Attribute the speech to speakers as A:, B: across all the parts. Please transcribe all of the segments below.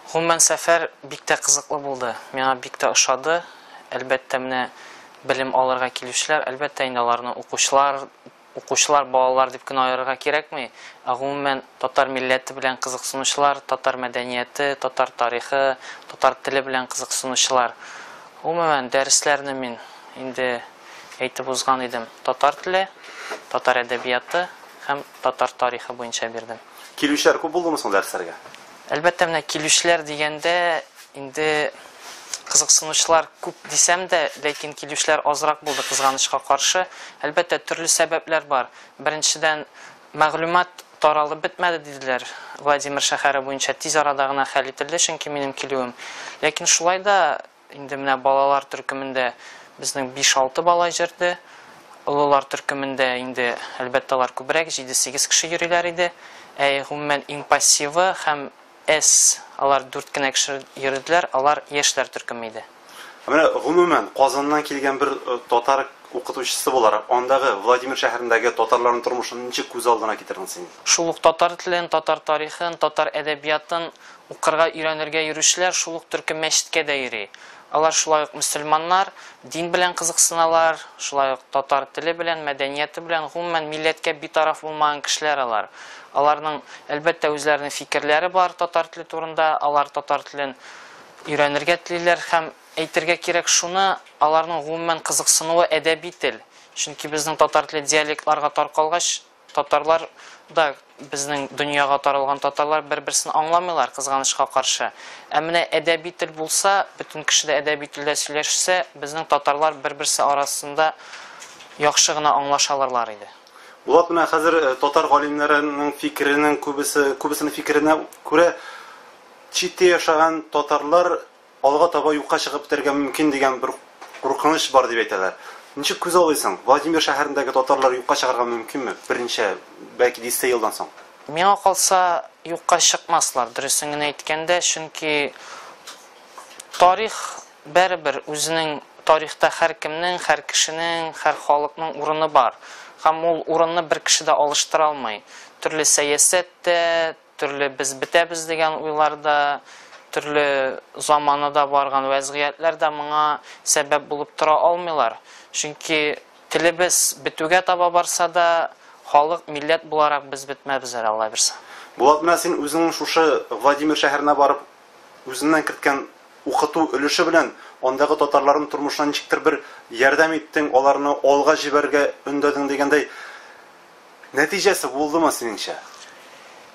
A: Гомумән, сәфәр бик тә кызыклы булды. Миңа бик тә ошады. Әлбәттә, менә белем алырга килүчеләр, әлбәттә инде аларны укучылар, укучылар, балалар дип кенә аерырга кирәкми. Ә гомумән, татар милләте белән кызыксынучылар, татар мәдәнияте, татар тарихы, татар теле белән кызыксынучылар. Гомумән, дәресләрне мин инде әйтеп узган идем. Татар теле, татар әдәбияты һәм татар тарихы буенча бирдем.
B: Килүчеләр күп булдымы соң дәресләргә?
A: Әлбәттә, менә килүчеләр дигәндә, инде кызыксынучылар күп дисәм дә, ләкин килүчеләр азрак булды, кызганычка каршы. Әлбәттә, төрле сәбәпләр бар. Беренчедән, мәгълүмат таралып бетмәде, диделәр. Владимир шәһәре буенча тиз арада гына хәл ителде, чөнки минем килүем. Ләкин шулай да инде менә балалар төркемендә безнең 5-6 бала йөрде. Олылар төркемендә инде, әлбәттә, алар күбрәк, 7-8 кеше йөриләр иде. Ә гомумән иң пассивы һәм S, алар 4 кенә кеше йөрделәр, алар яшьләр төркеме иде.
B: Ә менә гомумән Казаннан килгән бер татар укытучысы буларак, андагы Владимир шәһәрендәге татарларның тормышын ничек күз алдына китердең син?
A: Шул ук татар телен, татар тарихын, татар әдәбиятын укырга, өйрәнергә йөрүчеләр шул ук төркем мәчеткә дә йөри. Алар шулай ук мөселманнар, дин белән кызыксыналар, шулай ук татар теле белән, мәдәнияте белән, гомумән милләткә битараф булмаган кешеләр алар. Аларның, әлбәттә, үзләренең фикерләре бар татар теле турында, алар татар телен өйрәнергә телиләр һәм әйтергә кирәк шуны, аларның гомумән кызыксынуы әдәби тел. Чөнки безнең татар теле диалектларга таркалгач, татарлар да, безнең дөньяга таралган татарлар бер-берсен аңламыйлар, кызганычка каршы. Ә менә әдәби тел булса, бөтен кеше дә әдәби телдә сөйләшсә, безнең татарлар бер-берсе арасында яхшы гына аңлаша алырлар иде.
B: Булат, менә хәзер татар галимнәренең фикеренең күбесе, күбесенең фикеренә күрә, читтә яшәгән татарлар алга таба юкка чыгып бетәргә мөмкин дигән бер куркыныч бар дип әйтәләр. Ничек күз алыйсың? Владимир шәһәрендәге татарлар юкка чыгарга мөмкинме? Берничә, бәлки дистә елдан соң.
A: Миңа калса, юкка чыкмаслар, дөресен генә әйткәндә, чөнки тарих барыбер үзенең тарихта һәркемнең, һәр кешенең, һәр халыкның урыны бар. Һәм ул урынны бер кеше дә алыштыра алмый. Төрле сәясәт тә, төрле без бетәбез дигән уйлар да, төрле заманада барган вәзгыятьләр дә моңа сәбәп булып тора алмыйлар. Чөнки телебез бетүгә таба барса да, халык, милләт буларак без бетмәбез әле, Алла бирсә.
B: Булат, менә син үзеңнең шушы Владимир шәһәренә барып, үзеңнән керткән укыту өлеше белән андагы татарларның тормышына ничектер бер ярдәм иттең, аларны алга җибәрергә өндәдең дигәндәй, нәтиҗәсе булдымы синеңчә?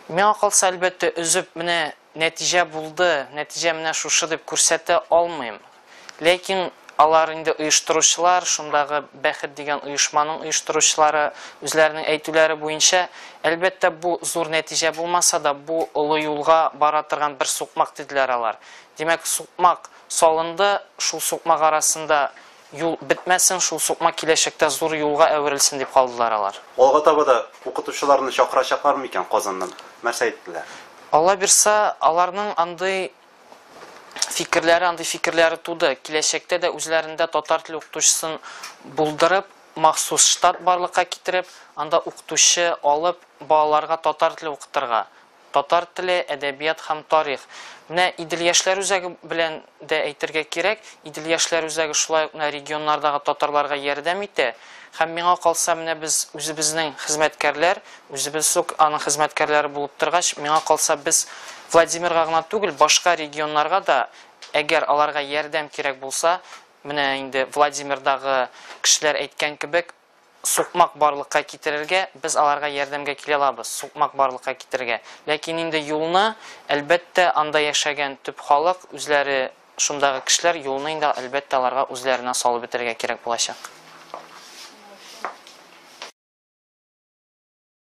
A: Миңа калса, әлбәттә, өзеп менә нәтиҗә булды, нәтиҗә менә шушы дип күрсәтә алмыйм. Ләкин алар инде оештыручылар, шундагы Бәхет дигән оешманың оештыручылары үзләренең әйтүләре буенча, әлбәттә, бу зур нәтиҗә булмаса да, бу олы юлга бара торган бер сукмак диделәр алар. Димәк, сукмак салынды, шул сукмак арасында юл бетмәсен, шул сукмак киләчәктә зур юлга әверелсен дип калдылар алар.
B: Алга таба да укытучыларны чакырачаклар микән Казаннан? Нәрсә әйттеләр?
A: Алла бирса, аларның андый фикерләре, андый фикерләре туды. Киләчәктә дә үзләрендә татар теле укытучысын булдырып, махсус штат барлыкка китереп, анда укытучы алып, балаларга татар теле укытырга. Татар теле, әдәбият һәм тарих. Менә Идел яшьләр үзәге белән дә әйтергә кирәк, Идел яшьләр үзәге шулай ук менә регионнардагы татарларга ярдәм итә. Һәм миңа калса, менә без үзебезнең хезмәткәрләр, үзебез үк аның хезмәткәрләре булып торгач, миңа калса, без Владимирга гына түгел, башка регионнарга да, әгәр аларга ярдәм кирәк булса, менә инде Владимирдагы кешеләр әйткән кебек, сукмак барлыкка китерергә, без аларга ярдәмгә килә алабыз, сукмак барлыкка китерергә. Ләкин инде юлны, әлбәттә, анда яшәгән төп халык, үзләре шундагы кешеләр юлны инде, әлбәттә, аларга үзләренә салып бетерергә кирәк булачак.